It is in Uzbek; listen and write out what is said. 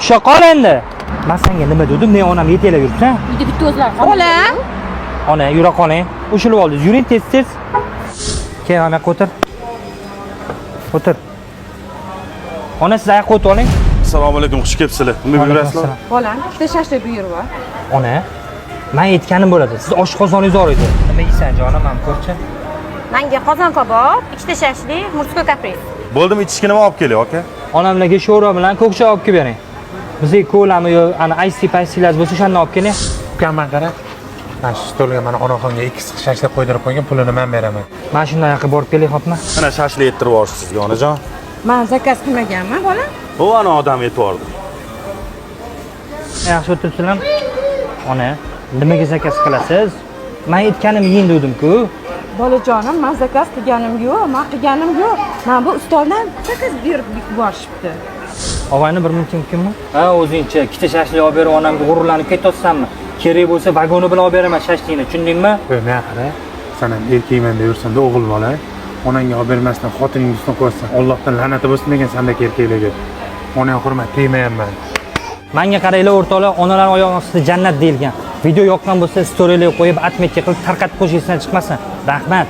Tusha qol endi. Man senga nima dedim? Men onam yetaklab yuribsan. Uyda bitta o'zlari. Bolam. Ona, yura qoling. Ushilib oldingiz. Yuring tez tez. Kel, mana yoqqa o'tir. O'tir. Ona, siz oyoqqa o'tib oling. Assalomu alaykum, xush kelibsizlar. Nima buyurasizlar? Bolam, ikkita shashlik buyurib. Ona, men aytganim bo'ladi. Siz oshqozoningiz og'riydi. Nima yeysan jonim, ham ko'rchi. Menga qozon kabob, ikkita shashlik, морской каприз. Bo'ldimi, ichishga nima olib kelay, aka? Onamlarga sho'rva bilan ko'k choy olib kelib bering. Bizga kolami yo ana ice tea bo'lsa, o'shandan olib keling. Ukam, man qara, mana shu stolga mana onaxonga ikki six shashlik qo'ydirib qo'ygan, pulini man beraman. Mana shundan yoqqa borib keling, xo'pmi? Mana shashlik yettirib yuborishdi sizga, onajon. Man заказ qilmaganman, bolam. Bu ana odam yetib bordi. Yaxshi o'tiribsizlarmi? Ona, nimaga заказ qilasiz? Men aytganim yeng dedim-ku. Bolajonim, man заказ qilganim yo'q, man qilganim yo'q. Man bu ustoldan заказ berib yuborishibdi. Og'ayni, bir minut mumkinmi? Ha, o'zingcha ikkita shashlik olib berib, onamga g'ururlanib ketyapsanmi? Kerak bo'lsa, vagoni bilan olib beraman shashlikni, tushundingmi? Ey, men qara, san ham erkakman deb yursanda, o'g'il bola onangga olib bermasdan xotiningni ustidan qo'yasan. Allohdan la'nati bo'lsin degan sandagi erkaklarga. Onang hurmat tegmayapman. Manga qaranglar, o'rtoqlar, onalar oyog'i ostida jannat deyilgan. Video yoqqan bo'lsa, storylar qo'yib, отметка qilib tarqatib qo'yish esdan chiqmasin. Rahmat.